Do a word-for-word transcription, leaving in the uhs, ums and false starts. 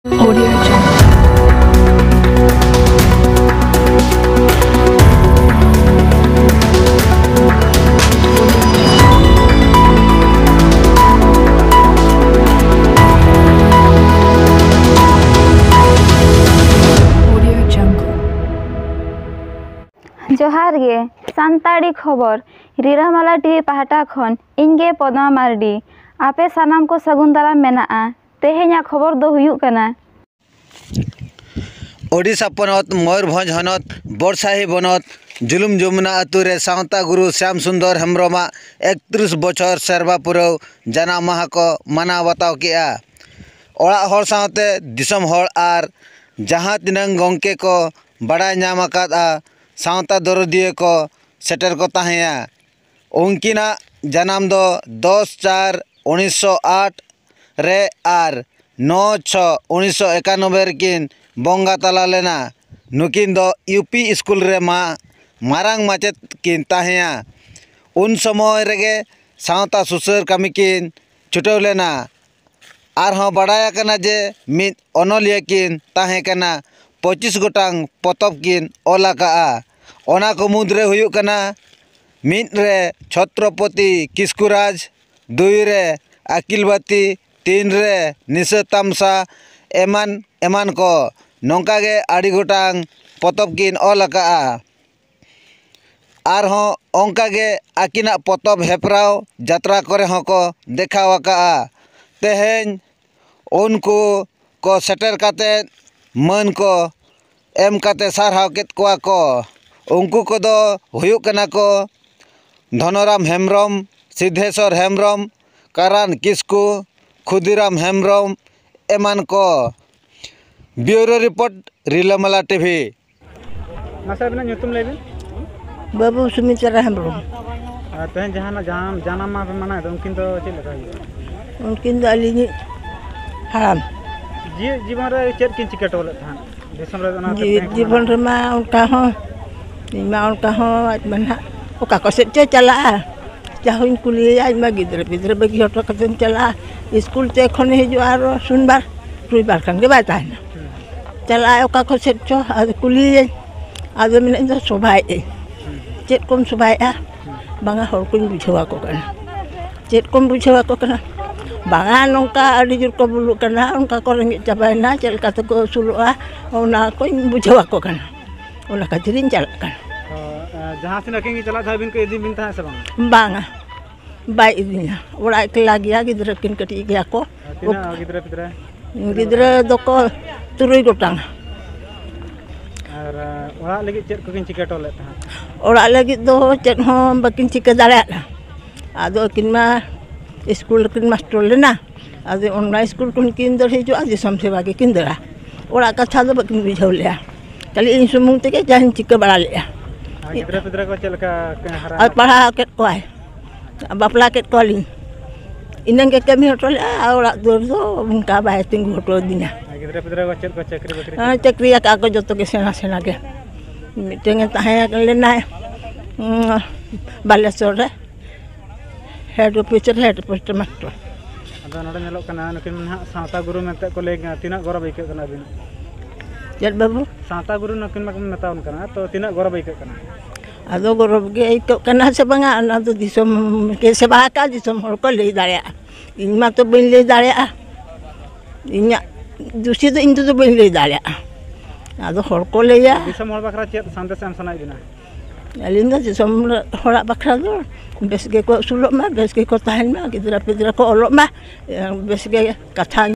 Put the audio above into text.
Audio Jungle. Audio Jungle. ᱡᱚᱦᱟᱨ ᱜᱮ, ᱥᱟᱱᱛᱟᱲᱤ ᱠᱷᱚᱵᱚᱨ, ᱨᱤᱞᱟᱹᱢᱟᱞᱟ ᱴᱤᱵᱷᱤ ᱯᱟᱦᱴᱟ ᱠᱷᱚᱱ ᱤᱧ ᱜᱮ ᱯᱚᱫᱢᱟ ᱢᱟᱨᱰᱤ᱾ ᱟᱯᱮ ᱥᱟᱱᱟᱢ ᱠᱚ ᱥᱟᱹᱜᱩᱱ ᱫᱟᱨᱟᱢ ᱢᱮᱱᱟᱜᱼᱟ᱾ ᱛᱮᱦᱮᱧᱟᱜ ᱠᱷᱚᱵᱚᱨ ᱫᱚ ᱦᱩᱭᱩᱜ ᱠᱟᱱᱟ, ᱳᱰᱤᱥᱟ ᱯᱚᱱᱚᱛ ᱢᱚᱭᱩᱨᱵᱷᱚᱸᱡᱽ ᱦᱚᱱᱚᱛ ᱵᱚᱲᱥᱟᱦᱤ ᱵᱚᱱᱚᱛ ᱡᱩᱞᱩᱢ ᱡᱚᱢᱩᱱᱟ ᱟᱹᱛᱩ ᱨᱮ ᱥᱟᱶᱛᱟ ᱜᱩᱨᱩ ᱥᱭᱟᱢ ᱥᱩᱱᱫᱚᱨ ᱦᱮᱢᱵᱽᱨᱚᱢᱟᱜ ᱮᱠᱛᱨᱤᱥ ᱵᱚᱪᱷᱚᱨ ᱥᱮᱨᱣᱟ ᱯᱩᱨᱟᱹᱣ ᱡᱟᱱᱟᱢ ᱢᱟᱦᱟ ᱠᱚ ᱢᱟᱱᱟᱣ ᱵᱟᱛᱟᱣ ᱠᱮᱜᱼᱟ᱾ ᱚᱲᱟᱜ ᱦᱚᱲ ᱥᱟᱶᱛᱮ ᱫᱤᱥᱚᱢ ᱦᱚᱲ ᱟᱨ ᱡᱟᱦᱟᱸ ᱛᱤᱱᱟᱹᱝ ᱜᱚᱢᱠᱮ ᱠᱚ ᱵᱟᱲᱟᱭ ᱧᱟᱢ ᱟᱠᱟᱫᱼᱟ, ᱥᱟᱶᱛᱟ ᱫᱚᱨᱚᱫᱤᱭᱟᱹ ᱠᱚ ᱥᱮᱴᱮᱨ ᱠᱚ ᱛᱟᱦᱮᱸᱭᱟ᱾ ᱩᱱᱠᱤᱱᱟᱜ ᱡᱟᱱᱟᱢ ᱫᱚ ᱫᱚᱥ ᱪᱟᱨ ᱩᱱᱤᱥᱥᱚ ᱟᱴ ᱨᱮ ᱟᱨ ᱱᱚ ᱪᱷᱚ ᱩᱱᱤᱥᱥᱚ ᱮᱠᱟᱱᱚᱵᱵᱳᱭ ᱨᱮᱠᱤᱱ ᱵᱚᱸᱜᱟ ᱛᱟᱞᱟ ᱞᱮᱱᱟ᱾ ᱱᱩᱠᱤᱱ ᱫᱚ ᱤᱭᱩ ᱯᱤ ᱥᱠᱩᱞ ᱨᱮ ᱢᱟ ᱢᱟᱨᱟᱝ ᱢᱟᱪᱮᱫ ᱠᱤᱱ ᱛᱟᱦᱮᱸᱭᱟ᱾ ᱩᱱ ᱥᱚᱢᱚᱭ ᱨᱮᱜᱮ ᱥᱟᱶᱛᱟ ᱥᱩᱥᱟᱹᱨ ᱠᱟᱹᱢᱤ ᱠᱤᱱ ᱪᱷᱩᱴᱟᱹᱣ ᱞᱮᱱᱟ᱾ ᱟᱨᱦᱚᱸ ᱵᱟᱲᱟᱭ ᱟᱠᱟᱱᱟ ᱡᱮ ᱢᱤᱫ ᱚᱱᱚᱞᱤᱭᱟᱹ ᱠᱤᱱ ᱛᱟᱦᱮᱸ ᱠᱟᱱᱟ᱾ ᱯᱚᱸᱪᱤᱥ ᱜᱚᱴᱟᱝ ᱯᱚᱛᱚᱵ ᱠᱤᱱ ᱚᱞ ᱟᱠᱟᱫᱼᱟ᱾ ᱚᱱᱟ ᱠᱚ ᱢᱩᱫᱽᱨᱮ ᱦᱩᱭᱩᱜ ᱠᱟᱱᱟ, ᱢᱤᱫ ᱨᱮ ᱪᱷᱚᱛᱨᱚᱯᱚᱛᱤ ᱠᱤᱥᱠᱩᱨᱟᱡᱽ, ᱫᱩᱭ ᱨᱮ ᱟᱹᱠᱤᱞᱵᱟᱹᱛᱤ, ᱛᱤᱱ ᱨᱮ ᱱᱤᱥᱟᱹ ᱛᱟᱢᱥᱟ, ᱮᱢᱟᱱ ᱮᱢᱟᱱ ᱠᱚ᱾ ᱱᱚᱝᱠᱟ ᱜᱮ ᱟᱹᱰᱤ ᱜᱚᱴᱟᱝ ᱯᱚᱛᱚᱵ ᱠᱤᱱ ᱚᱞ ᱟᱠᱟᱫᱼᱟ᱾ ᱟᱨᱦᱚᱸ ᱚᱱᱠᱟ ᱜᱮ ᱟᱹᱠᱤᱱᱟᱜ ᱯᱚᱛᱚᱵ ᱦᱮᱯᱨᱟᱣ ᱡᱟᱛᱨᱟ ᱠᱚᱨᱮ ᱦᱚᱸᱠᱚ ᱫᱮᱠᱷᱟᱣ ᱟᱠᱟᱫᱼᱟ᱾ ᱛᱮᱦᱮᱧ ᱩᱱᱠᱩ ᱠᱚ ᱥᱮᱴᱮᱨ ᱠᱟᱛᱮᱫ ᱢᱟᱹᱱ ᱠᱚ ᱮᱢ ᱠᱟᱛᱮ ᱥᱟᱨᱦᱟᱣ ᱠᱮᱫ ᱠᱚᱣᱟ ᱠᱚ᱾ ᱩᱱᱠᱩ ᱠᱚᱫᱚ ᱦᱩᱭᱩᱜ ᱠᱟᱱᱟ ᱠᱚ ᱫᱷᱚᱱᱚᱨᱟᱢ ᱦᱮᱢᱵᱨᱚᱢ, ᱥᱤᱫᱷᱮᱥᱚᱨ ᱦᱮᱢᱵᱨᱚᱢ, ᱠᱟᱨᱟᱱ ᱠᱤᱥᱠᱩ, ᱠᱷᱩᱫᱤᱨᱟᱢ ᱦᱮᱢᱵᱨᱚᱢ ᱮᱢᱟᱱ ᱠᱚ᱾ ᱵᱤᱭᱩᱨᱳ ᱨᱤᱯᱳᱨᱴ, ᱨᱤᱞᱟᱹᱢᱟᱞᱟ ᱴᱤᱵᱷᱤ᱾ ᱢᱟᱥᱮ ᱟᱹᱵᱤᱱᱟᱜ ᱧᱩᱛᱩᱢ ᱞᱟᱹᱭ ᱵᱤᱱ᱾ ᱵᱟᱹᱵᱩ ᱥᱩᱢᱤᱛᱨᱟ ᱦᱮᱢᱵᱨᱚᱢ᱾ ᱟᱨ ᱛᱮᱦᱮᱧ ᱡᱟᱦᱟᱱᱟᱜ ᱡᱟᱱᱟᱢ, ᱡᱟᱱᱟᱢ ᱢᱟᱦᱟ ᱯᱮ ᱢᱟᱱᱟᱣᱮᱫ ᱫᱚ, ᱩᱱᱠᱤᱱ ᱫᱚ ᱪᱮᱫ ᱞᱮᱠᱟ ᱦᱩᱭᱩᱜᱼᱟ? ᱩᱱᱠᱤᱱ ᱫᱚ ᱟᱹᱞᱤᱧᱤᱡ ᱦᱟᱲᱟᱢ᱾ ᱡᱤᱭᱮᱫ ᱡᱤᱵᱚᱱ ᱨᱮ ᱪᱮᱫ ᱠᱤᱱ ᱪᱤᱠᱟᱹ ᱦᱚᱴᱚ ᱞᱮᱫ ᱛᱟᱦᱮᱸᱫ ᱫᱤᱥᱚᱢ ᱨᱮ? ᱚᱱᱟ ᱡᱤᱣᱮᱫ ᱛᱮᱦᱮᱧ ᱠᱚ ᱡᱤᱵᱚᱱ ᱢᱟᱱᱟᱣ ᱨᱮᱢᱟ ᱚᱱᱠᱟ ᱦᱚᱸ, ᱤᱧ ᱢᱟ ᱚᱱᱠᱟ ᱦᱚᱸ ᱟᱡ ᱢᱟ ᱱᱟᱦᱟᱜ ᱚᱠᱟ ᱠᱚ ᱥᱮᱫ ᱪᱚᱭ ᱪᱟᱞᱟᱜᱼᱟ᱾ ᱡᱟᱦᱟᱸ ᱦᱚᱸᱧ ᱠᱩᱞᱤᱭᱮᱭᱟ, ᱤᱧ ᱢᱟ ᱜᱤᱫᱽᱨᱟᱹ ᱯᱤᱫᱽᱨᱟᱹ ᱵᱟᱹᱜᱤ ᱦᱚᱴᱚ ᱠᱟᱛᱮᱧ ᱪᱟᱞᱟᱜᱼᱟ᱾ ᱥᱠᱩᱞ ᱛᱮ ᱠᱷᱚᱱᱮ ᱦᱤᱡᱩᱜᱼᱟ ᱟᱨᱚ ᱥᱩᱱᱵᱟᱨ᱾ ᱨᱚᱵᱤᱵᱟᱨ ᱠᱷᱟᱱ ᱜᱮ ᱵᱟᱭ ᱛᱟᱦᱮᱱᱟ᱾ ᱪᱟᱞᱟᱜᱼᱟᱭ ᱚᱠᱟ ᱠᱚ ᱥᱮᱫ ᱪᱚ, ᱟᱫᱚ ᱠᱩᱞᱤᱭᱮᱭᱟᱹᱧ, ᱟᱫᱚ ᱢᱮᱱᱮᱫ ᱫᱚ ᱥᱚᱵᱷᱟᱭᱮᱫ ᱟᱹᱧ᱾ ᱪᱮᱫ ᱠᱚᱢ ᱥᱚᱵᱷᱟᱭᱮᱫᱼᱟ? ᱵᱟᱝᱟ, ᱦᱚᱲ ᱠᱚᱧ ᱵᱩᱡᱷᱟᱹᱣ ᱟᱠᱚ ᱠᱟᱱᱟ᱾ ᱪᱮᱫ ᱠᱚᱢ ᱵᱩᱡᱷᱟᱹᱣ ᱟᱠᱚ ᱠᱟᱱᱟ? ᱵᱟᱝᱟ, ᱱᱚᱝᱠᱟ ᱟᱹᱰᱤ ᱡᱳᱨ ᱠᱚ ᱵᱩᱞᱩᱜ ᱠᱟᱱᱟ, ᱚᱱᱠᱟ ᱠᱚ ᱨᱮᱸᱜᱮᱡ ᱪᱟᱵᱟᱭᱮᱱᱟ, ᱪᱮᱫ ᱞᱮᱠᱟ ᱛᱮᱠᱚ ᱟᱹᱥᱩᱞᱚᱜᱼᱟ, ᱚᱱᱟ ᱠᱚᱧ ᱵᱩᱡᱷᱟᱹᱣ ᱟᱠᱚ ᱠᱟᱱᱟ᱾ ᱚᱱᱟ ᱠᱷᱟᱹᱛᱤᱨᱤᱧ ᱪᱟᱞᱟᱜ ᱠᱟᱱᱟ᱾ ᱛᱚ, ᱮ, ᱡᱟᱦᱟᱸ ᱥᱮᱱ ᱟᱹᱠᱤᱱ ᱜᱮ ᱪᱟᱞᱟᱜ ᱫᱷᱟᱣ ᱵᱤᱱ ᱠᱚ ᱤᱫᱤ ᱵᱤᱱ ᱛᱟᱦᱮᱸᱫ ᱥᱮ ᱵᱟᱝᱟ? ᱵᱟᱝᱟ, ᱵᱟᱭ ᱤᱫᱤᱧᱟ᱾ ᱚᱲᱟᱜ ᱮᱠᱞᱟ ᱜᱮᱭᱟ, ᱜᱤᱫᱽᱨᱟᱹ ᱠᱤᱱ ᱠᱟᱹᱴᱤᱡ ᱜᱮᱭᱟ ᱠᱚ᱾ ᱟᱨ ᱛᱤᱱᱟᱹᱜ ᱜᱤᱫᱽᱨᱟᱹ ᱯᱤᱫᱽᱨᱟᱹ? ᱜᱤᱫᱽᱨᱟᱹ ᱫᱚᱠᱚ ᱛᱩᱨᱩᱭ ᱜᱚᱴᱟᱝ᱾ ᱟᱨ, ᱮ, ᱚᱲᱟᱜ ᱞᱟᱹᱜᱤᱫ ᱪᱮᱫ ᱠᱚᱵᱤᱱ ᱪᱤᱠᱟᱹ ᱦᱚᱴᱚ ᱞᱮᱫ ᱛᱟᱦᱮᱸᱫ? ᱚᱲᱟᱜ ᱞᱟᱹᱜᱤᱫ ᱫᱚ ᱪᱮᱫ ᱦᱚᱸ ᱵᱟᱹᱠᱤᱱ ᱪᱤᱠᱟᱹ ᱫᱟᱲᱮᱭᱟᱜᱼᱟ᱾ ᱟᱫᱚ ᱟᱹᱠᱤᱱ ᱢᱟ ᱥᱠᱩᱞ ᱨᱮᱠᱤᱱ ᱢᱟᱥᱴᱚᱨ ᱞᱮᱱᱟ, ᱟᱫᱚ ᱚᱱᱟ ᱥᱠᱩᱞ ᱠᱷᱚᱱ ᱠᱤᱱ ᱫᱟᱹᱲ ᱦᱤᱡᱩᱜᱼᱟ, ᱫᱤᱥᱚᱢ ᱥᱮᱵᱟ ᱜᱮᱠᱤᱱ ᱫᱟᱹᱲᱟ᱾ ᱚᱲᱟᱜ ᱠᱟᱛᱷᱟ ᱫᱚ ᱵᱟᱹᱠᱤᱱ ᱵᱩᱡᱷᱟᱹᱣ ᱞᱮᱜᱼᱟ᱾ ᱠᱷᱟᱹᱞᱤ ᱤᱧ ᱥᱩᱢᱩᱝ ᱛᱮᱜᱮ ᱡᱟᱦᱟᱸᱧ ᱪᱤᱠᱟᱹ ᱵᱟᱲᱟ ᱞᱮᱜᱼᱟ᱾ ᱟᱨ ᱜᱤᱫᱽᱨᱟᱹ ᱯᱤᱫᱽᱨᱟᱹ ᱠᱚ ᱪᱮᱫ ᱞᱮᱠᱟ ᱠᱤᱱ ᱦᱟᱨᱟ ᱟᱨ ᱟᱠᱟᱱᱟ? ᱯᱟᱲᱦᱟᱣ ᱠᱮᱫ ᱠᱚᱣᱟᱭ, ᱵᱟᱯᱞᱟ ᱠᱮᱫ ᱠᱚᱣᱟᱞᱤᱧ, ᱤᱱᱟᱹᱝ ᱜᱮ ᱠᱟᱹᱢᱤ ᱦᱚᱴᱚ ᱞᱮᱜᱼᱟ᱾ ᱟᱨ ᱚᱲᱟᱜ ᱫᱩᱣᱟᱹᱨ ᱫᱚ ᱚᱱᱠᱟ ᱵᱟᱭ ᱛᱤᱸᱜᱩ ᱦᱚᱴᱚ ᱟᱹᱫᱤᱧᱟ᱾ ᱟᱨ ᱜᱤᱫᱽᱨᱟᱹ ᱯᱤᱫᱽᱨᱟᱹ ᱠᱚ ᱪᱮᱫ ᱠᱚ ᱪᱟᱹᱠᱨᱤ ᱵᱟᱹᱠᱨᱤ ᱦᱮᱸ, ᱠᱚ? ᱪᱟᱹᱠᱨᱤ ᱟᱠᱟᱫ ᱠᱚ ᱡᱚᱛᱚ ᱜᱮ ᱥᱮᱬᱟ ᱥᱮᱬᱟ ᱜᱮ᱾ ᱢᱤᱫᱴᱮᱱ ᱮ ᱛᱟᱦᱮᱸ ᱞᱮᱱᱟᱭ, ᱩᱸ, ᱵᱟᱞᱮᱥᱚᱨ ᱨᱮ᱾ ᱦᱮᱰ ᱚᱯᱷᱤᱥ ᱨᱮ ᱦᱮᱰ ᱯᱳᱥᱴ ᱢᱟᱥᱴᱚᱨ᱾ ᱟᱫᱚ ᱱᱚᱰᱮ ᱧᱮᱞᱚᱜ ᱠᱟᱱᱟ, ᱱᱩᱠᱤᱱ ᱢᱟ ᱱᱟᱦᱟᱜ ᱥᱟᱶᱛᱟ ᱜᱩᱨᱩ ᱢᱮᱱᱛᱮ ᱠᱚ ᱞᱟᱹᱭ ᱠᱟᱱᱟ, ᱛᱤᱱᱟᱹᱜ ᱜᱚᱨᱚᱵᱽ ᱟᱹᱭᱠᱟᱹᱜ ᱠᱟᱱᱟ ᱟᱹᱵᱤᱱ? ᱪᱮᱫ ᱵᱟᱹᱵᱩ? ᱥᱟᱶᱛᱟ ᱜᱩᱨᱩ ᱱᱩᱠᱤᱱ ᱢᱟᱠᱚ ᱢᱮᱛᱟᱣᱟᱱ ᱠᱟᱱᱟ, ᱛᱚ ᱛᱤᱱᱟᱹᱜ ᱜᱚᱨᱚᱵᱽ ᱟᱹᱭᱠᱟᱹᱜ ᱠᱟᱱᱟ? ᱟᱫᱚ ᱜᱚᱨᱚᱵᱽ ᱜᱮ ᱟᱹᱭᱠᱟᱹᱜ ᱠᱟᱱᱟ ᱥᱮ ᱵᱟᱝᱟ, ᱚᱱᱟ ᱫᱚ ᱫᱤᱥᱚᱢ ᱜᱮ ᱥᱮᱵᱟ ᱟᱠᱟᱫ, ᱫᱤᱥᱚᱢ ᱦᱚᱲ ᱠᱚ ᱞᱟᱹᱭ ᱫᱟᱲᱮᱭᱟᱜᱼᱟ᱾ ᱤᱧ ᱢᱟᱛᱚ ᱵᱟᱹᱧ ᱞᱟᱹᱭ ᱫᱟᱲᱮᱭᱟᱜᱼᱟ, ᱤᱧᱟᱹᱜ ᱫᱩᱥᱤ ᱫᱚ ᱤᱧ ᱛᱮᱫᱚ ᱵᱟᱹᱧ ᱞᱟᱹᱭ ᱫᱟᱲᱮᱭᱟᱜᱼᱟ, ᱟᱫᱚ ᱦᱚᱲ ᱠᱚ ᱞᱟᱹᱭᱟ᱾ ᱫᱤᱥᱚᱢ ᱦᱚᱲ ᱵᱟᱠᱷᱨᱟ ᱪᱮᱫ ᱥᱟᱸᱫᱮᱥ ᱮᱢ ᱥᱟᱱᱟᱭᱮᱫ ᱵᱤᱱᱟ? ᱟᱹᱞᱤᱧ ᱫᱚ ᱫᱤᱥᱚᱢ ᱦᱚᱲᱟᱜ ᱵᱟᱠᱷᱨᱟ ᱫᱚ ᱵᱮᱥ ᱜᱮᱠᱚ ᱟᱹᱥᱩᱞᱚᱜ ᱢᱟ, ᱵᱮᱥ ᱜᱮᱠᱚ ᱛᱟᱦᱮᱱ ᱢᱟ, ᱜᱤᱫᱽᱨᱟᱹ ᱯᱤᱫᱽᱨᱟᱹ ᱠᱚ ᱚᱞᱚᱜ ᱢᱟ, ᱵᱮᱥ ᱜᱮ ᱠᱟᱛᱷᱟ